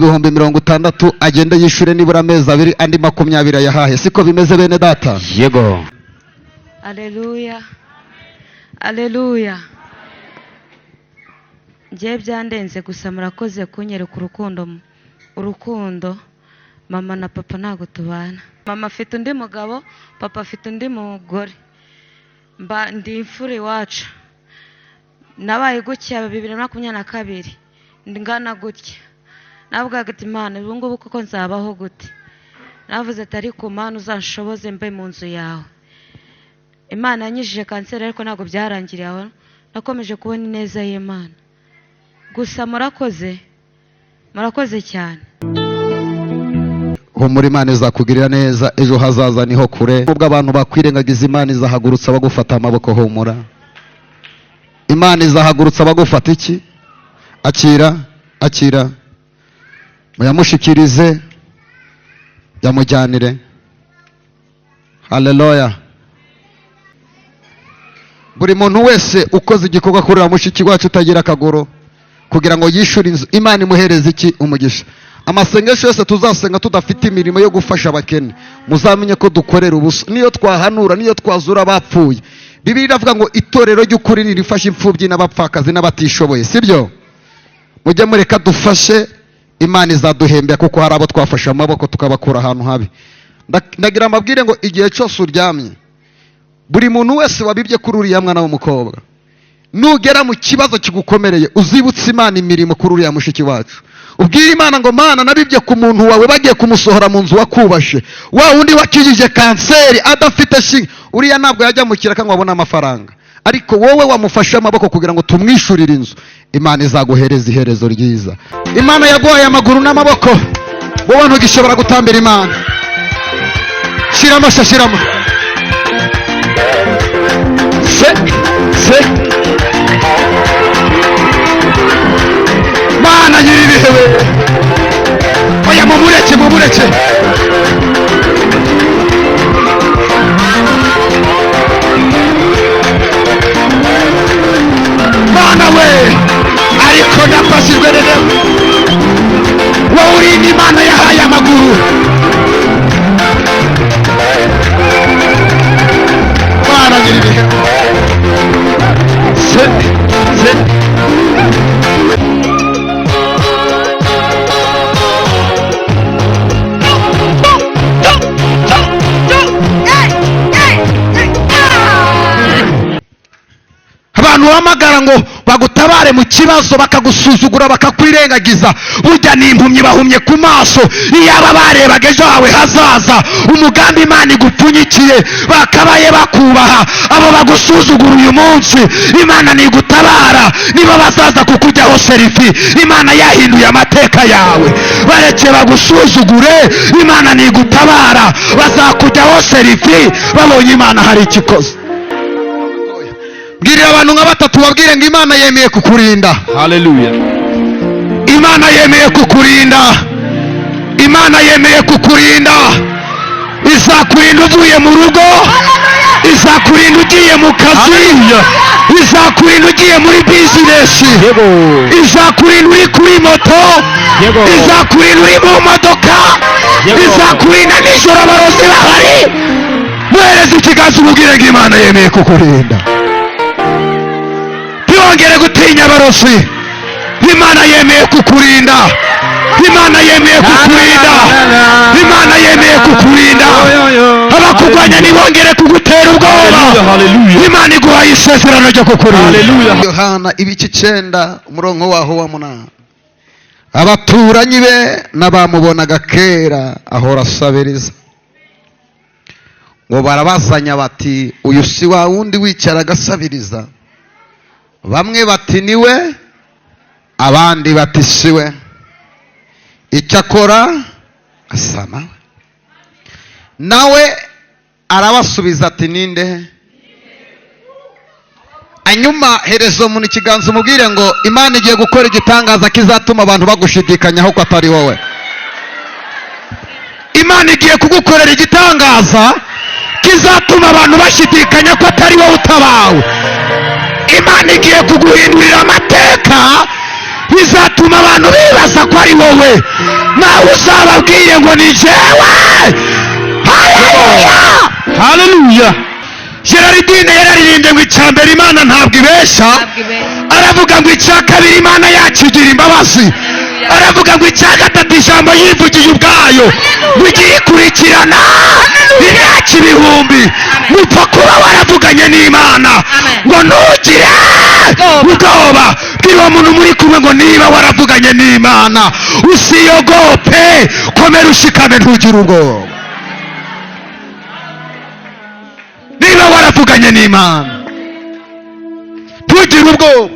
60,000, agende yishure nibura amezi 2, andi 20 ayahahe. Siko bimeze bene data? Yego. Aleluya, aleluya. Njye byandenze gusa, murakoze kunyereka urukundo, urukundo. Mama na papa ntago tubana. Mama afite undi mugabo, papa afite undi mugore. Mba ndi imfura iwacu. Nabaye gutya 2022, ngana gutya. Navugaga ati Imana, ubu ngubu koko nzabaho gute? Navuze ati ariko Mana uzanshoboze mbe mu nzu yawe. Imana yanyijije kanseri, ariko ntabwo byarangiriye aho. Nakomeje kubona ineza y'Imana. Gusa murakoze, murakoze cyane. Humura, Imana izakugirira neza, ejo hazaza niho kure. Nubwo abantu bakwirengagiza, Imana izahagurutsa bagufata amaboko. Humura, Imana izahagurutsa bagufata iki? Akira, akira, muyamushikirize, yamujyanire. Haleluya. Buri muntu wese ukoze igikorwa kuri uriya mushiki wacu utagira akaguru kugira ngo yishyure inzu, Imana imuhereze iki? Umugisha. Amasengesho yose tuzasenga tudafite imirimo yo gufasha abakene, muzamenye ko dukorera ubusa. Niyo twahanura, niyo twazura abapfuye, Bibiliya iravuga ngo itorero ry'ukuri nirifasha imfubyi n'abapfakazi n'abatishoboye, sibyo? Mujye mureka dufashe, Imana izaduhembera, kuko hari abo twafashe amaboko tukabakura ahantu habi. Ndagira amabwire ngo igihe cyose uryamye, buri muntu wese wabibye kuri uriya mwana w'umukobwa, nugera mu kibazo kigukomereye, uzibutse Imana imirimo kuri uriya mushiki wacu. Ubwire Imana ngo Mana, nabibye ku muntu wawe bagiye kumusohora mu nzu wakubashe, wa wundi wakijije kanseri adafite shinge. Uriya ntabwo yajya mu kiraka ngo abone amafaranga, ariko wowe wamufashe amaboko kugira ngo tumwishurire inzu, Imana izaguhereza iherezo ryiza. Imana yaguhaye amaguru n'amaboko, wowe ntugishobora gutambira Imana. Shiramo, shiramo. Se se Mana nyiribihe we, oya mumureke, mumureke. Mana we, ariko ndafashijwe rero. Wowe uri Imana yahaye amaguru. Mana nyiribihe. Se se abantu uhamagara ngo bagutabare mu kibazo, bakagusuzugura, bakakwirengagiza. Burya ni impumyi, bahumye ku maso. Iyaba barebaga ejo hawe hazaza, umugambi Imana igupfunyikiye, bakabaye bakubaha. Abo bagusuzugura uyu munsi, Imana nigutabara nibo bazaza kukujyaho serifi. Imana yahinduye amateka yawe. Bareke bagusuzugure, Imana nigutabara bazakujyaho serifi, babonye Imana hari ikikoze. Bwirira abantu nka batatu, babwire ngo Imana yemeye kukurinda. Haleluya. Imana yemeye kukurinda. Imana yemeye kukurinda. Izakurinda uvuye mu rugo, izakurinda ugiye mu kazi, izakurinda ugiye muri bizinesi, izakurinda uri kuri moto, izakurinda uri mu modoka, izakurinda nijoro abarozi bahari. Muhereze ikiganza umubwire ngo Imana yemeye kukurinda. Ntibongere gutinya abarozi. Imana yemeye kukurinda. Imana yemeye kukurinda. Imana yemeye kukurinda. Abakurwanya ntibongere kugutera ubwoba. Imana iguhaye isezerano ryo kukurinda. Yohana ibice 9 umurongo waho wa 8. Abaturanyi be n'abamubonaga kera ahora asabiriza, ngo barabazanya bati uyu si wa wundi wicaraga asabiriza? Bamwe bati niwe, abandi bati siwe. Icyakora asa nawe. Nawe arabasubiza ati ninde? Hanyuma hereza umuntu ikiganza umubwire ngo Imana igiye gukora igitangaza kizatuma abantu bagushidikanyaho ko atari wowe. Imana igiye kugukorera igitangaza kizatuma abantu bashidikanya ko atari wowe utabawe. Imana igiye kuguhindurira amateka Bizatuma abantu bibaza ko ari wowe, nawe uzababwire ngo ni jewe. Haleluya, Haleluya. Gerardine yararirimbye ngo icya mbere Imana ntabwo ibesha, Ntabwo ibeshya. aravuga ngo icya kabiri Imana yacu igira imbabazi, aravuga ngo icya gatatu ijambo yivugiye ubwayo ngo igiye ikurikirana imyaka ibihumbi. Mupfa kuba waravuganye n'Imana Amen. ngo ntugire ubwoba. Bwira uwo muntu muri kumwe ngo niba waravuganye n'Imana usiyogope, komera ushikame, ntugire ubwoba. Niba waravuganye n'Imana ntugire ubwoba.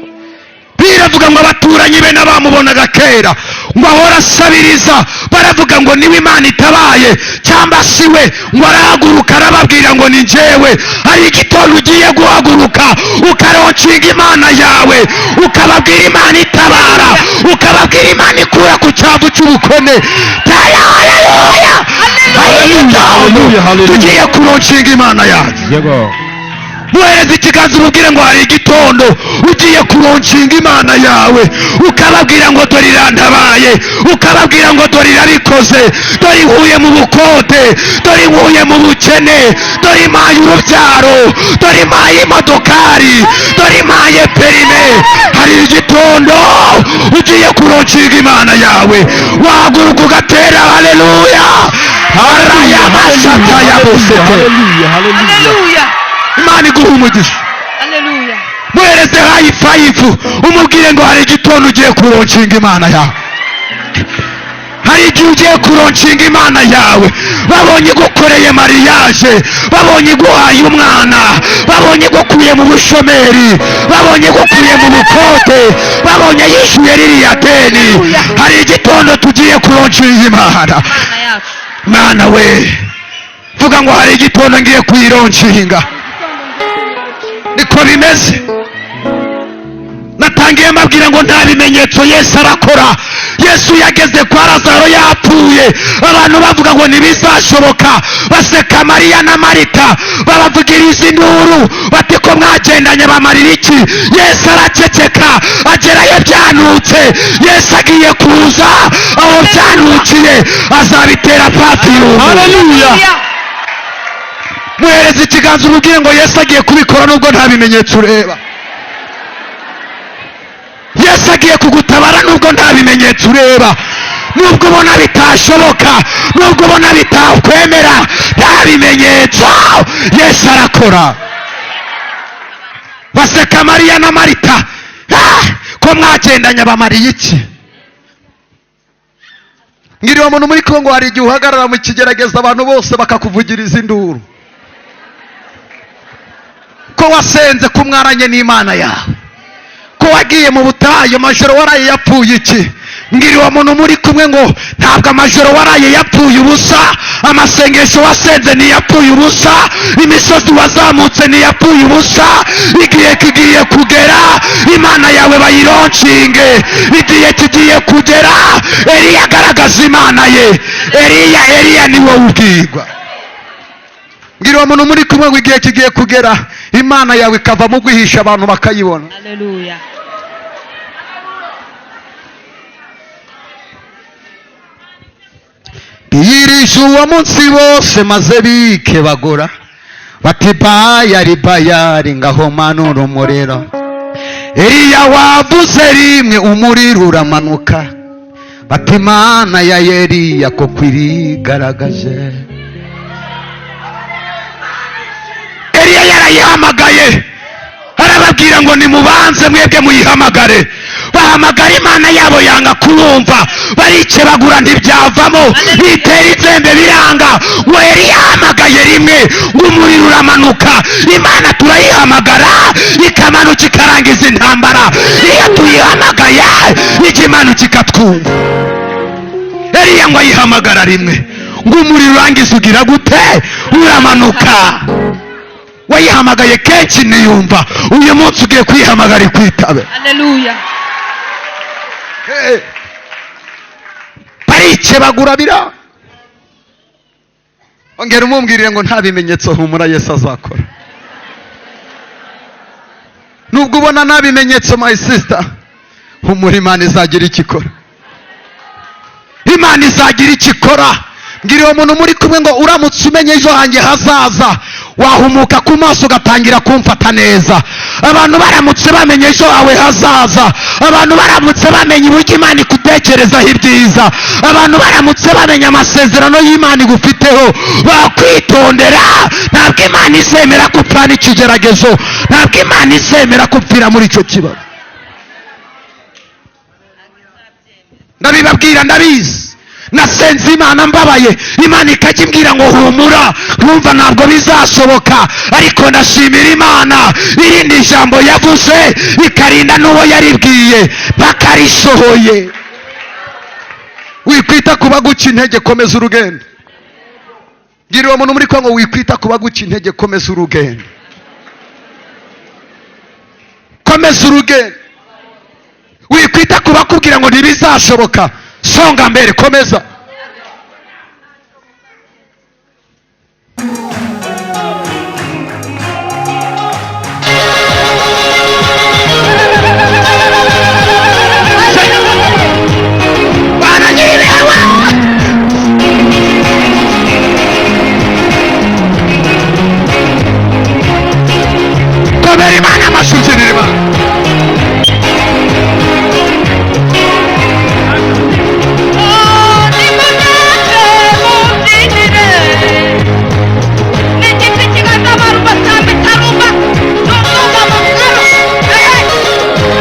Biravuga ngo abaturanyi be n'abamubonaga kera ngo ahora asabiriza, baravuga ngo niwe Imana itabaye cyangwa si we, ngo arahaguruka arababwira ngo ni njyewe. Hari igitondo ugiye guhaguruka ukaroncinga Imana yawe, ukababwira Imana itabara, ukababwira Imana ikura ku cyavu cy'ubukene. Haleluya, Haleluya, haleluya. tugiye kuroncinga Imana yacu. Yego. Muhereza ikiganza umubwire ngo hari igitondo ugiye kuroncinga Imana yawe, ukababwira ngo dore irantabaye, ukababwira ngo dore irabikoze, dore inkuye mu bukote, dore inkuye mu bukene, dore impaye urubyaro, dore impaye imodokari, dore impaye perime. Hari igitondo ugiye kuroncinga Imana yawe, wahaguruka ugatera haleluya. Arayamasata ya bosete. Haleluya, haleluya. Haleluya. Imana iguha umugisha. Haleluya. Muhereze high five umubwire ngo hari igitondo ugiye kuroncinga Imana yawe. Hari igihe ugiye kuroncinga Imana yawe, babonye igukoreye mariage, babonye iguhaye umwana, babonye igukuye mu bushomeri, babonye igukuye mu bukote, babonye yishyuye ririya deni. Hari igitondo tugiye kuroncinga Imana. Imana yacu. Mwana we, vuga ngo hari igitondo ngiye kuyironcinga. Niko bimeze. Natangiye mbabwira ngo nta bimenyetso Yesu arakora. Yesu yageze kwa Lazaro yapfuye, abantu bavuga ngo ntibizashoboka, baseka Mariya na Marita, babavugiriza induru bati ko mwagendanye bamarira iki? Yesu araceceka, agerayo byanutse. Yesu agiye kuza aho byanukiye, azabitera perfume. Haleluya. Muhereza ikiganza umubwire ngo Yesu agiye kubikora nubwo nta bimenyetso ureba. Yesu agiye kugutabara nubwo nta bimenyetso ureba, nubwo ubona bitashoboka, nubwo ubona bitakwemera, nta bimenyetso Yesu arakora. Baseka Mariya na Marita, ko mwagendanye bamariye iki? Ngiriwe umuntu muri Kongo, hari igihe uhagarara mu kigerageza abantu bose bakakuvugiriza induru ko wasenze, ko mwaranye n'Imana yawe, ko wagiye mu butayu, amajoro waraye yapfuye iki? Mbwira uwo muntu muri kumwe ngo ntabwo amajoro waraye yapfuye ubusa, amasengesho wasenze ntiyapfuye ubusa, imisozi wazamutse ntiyapfuye ubusa. Igihe kigiye kugera Imana yawe bayironcinge. Igihe kigiye kugera Eliya agaragaza Imana ye. Eliya, Eliya ni wowe ubwirwa. Mbwira uwo muntu muri kumwe ngo igihe kigiye kugera Imana yawe ikava mu guhisha abantu bakayibona. Haleluya. Biyirije uwo munsi bose maze bikebagura bati bayari bayari ngaho manura umuriro. Eliya wavuze rimwe umuriro uramanuka, bati Imana ya Eliya koko irigaragaje. Eliya yarayihamagaye arababwira ngo nimubanze mwebwe muyihamagare. Bahamagara Imana yabo yanga kurumva, barikebagura ntibyavamo, bitera inzembe biranga. Ngo Eliya ahamagaye rimwe ngo umuriro uramanuka. Imana turayihamagara ikamanuka ikarangiza intambara. Iyo tuyihamagaye ijya imanuka ikatwumva. Eliya ngo ayihamagara rimwe ngo umuriro urangiza ugira gute? Uramanuka. Wayihamagaye kenshi ntiyumva, uyu munsi ugiye kuyihamagara ikwitabe. Haleluya. Barikebagura bira. Ongera umumbwirire ngo nta bimenyetso, humura Yesu azakora. Nubwo ubona nta bimenyetso my sister, Humura, Imana izagira icyo ikora, Imana izagira icyo ikora. Mbwira uwo muntu muri kumwe ngo uramutse umenye ejo hanjye hazaza, wahumuka ku maso ugatangira kumfata neza. Abantu baramutse bamenye ejo hawe hazaza, abantu baramutse bamenye uburyo Imana ikutekerezaho ibyiza, abantu baramutse bamenye amasezerano y'Imana igufiteho, bakwitondera. Ntabwo Imana izemera ko upfana ikigeragezo, ntabwo Imana izemera ko upfira muri icyo kibazo. Ndabibabwira, ndabizi, nasenze Imana mbabaye, Imana ikajya imbwira ngo humura, nkumva ntabwo bizashoboka, ariko ndashimira Imana irindi jambo yavuze ikarinda n'uwo yaribwiye bakarishohoye. Wikwita ku baguca intege, komeza urugendo. Bwira uwo muntu muri Kongo, wikwita ku baguca intege, komeza urugendo, komeza urugendo. Wikwita ku bakubwira ngo ntibizashoboka, songa mbere, komeza. Komera Imana amashyi, ubyinira Imana.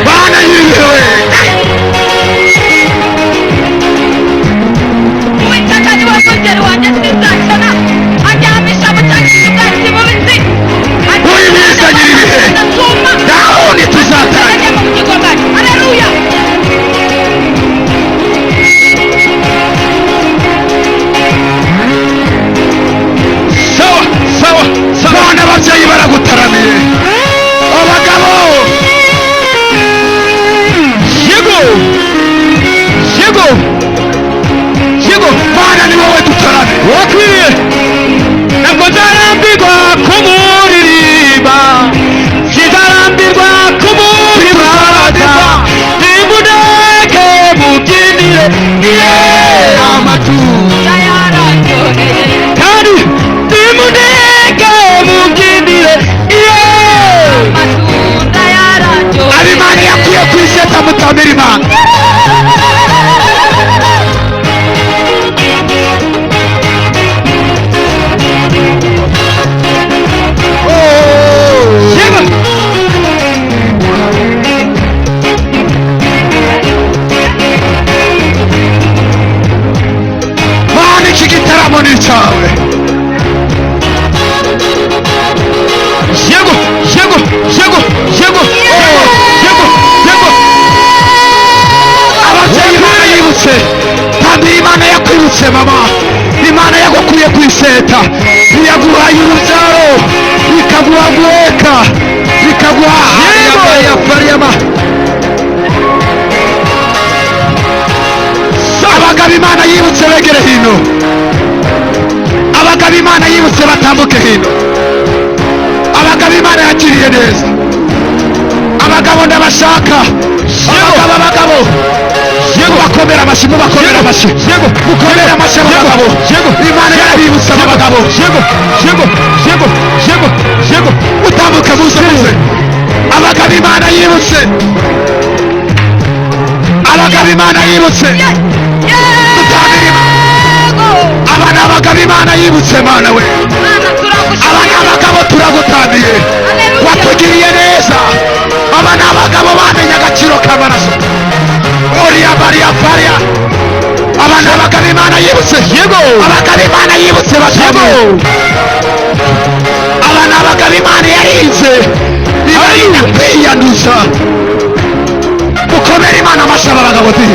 Bana yiriwe. Dawuni tuzatanga. Sawa sawa sawa. Bana ababyeyi baragutaramiye, abagabo. Yego yego yego. Bana ni wowe dutaramiye. Wakwiriye, ntabwo nzarambirwa kumuririmba, sinzarambirwa kumuririmba, nimudeke mubyinire Amatunda kandi nimudeke mubyinire. Abimana yakuye ku iseta, mutamira Imana. Yego. Mana, iki gitaramo ni icyawe. Yego yego yego yego yego yego. Ababyeyi Imana yibutse, tambira Imana yakwibutse. Mama, Imana yagukuye ku iseta, iyaguhaye urubyaro, ikaguha guheka, ikaguha Yego. yama. Abagabo Imana yibutse begere hino, abagabo Imana yibutse batambuke hino, abagabo Imana yakiriye neza, abagabo ndabashaka, abagabo, abagabo. Mubakomere amashyi, mubakomere amashyi. Yego. Mukomere amashyi abagabo. Yego. Imana yarabibutse aba bagabo. Yego yego yego yego yego. Mutambuke, muze, muze. Abagabo Imana yibutse, abagabo Imana yibutse, tutambire Imana. Aba ni abagabo Imana yibutse. Mana we, aba ni abagabo turagutambiye, watugiriye neza. Aba ni abagabo bamenye agaciro k'amaraso. Oriya bariya fariya, aba ni abagabo Imana yibutse. Yego. Abagabo Imana yibutse batambuye. Aba ni abagabo Imana yarinze, ibarinda kwiyanduza. Mukomere Imana amashyi aba bagabo di.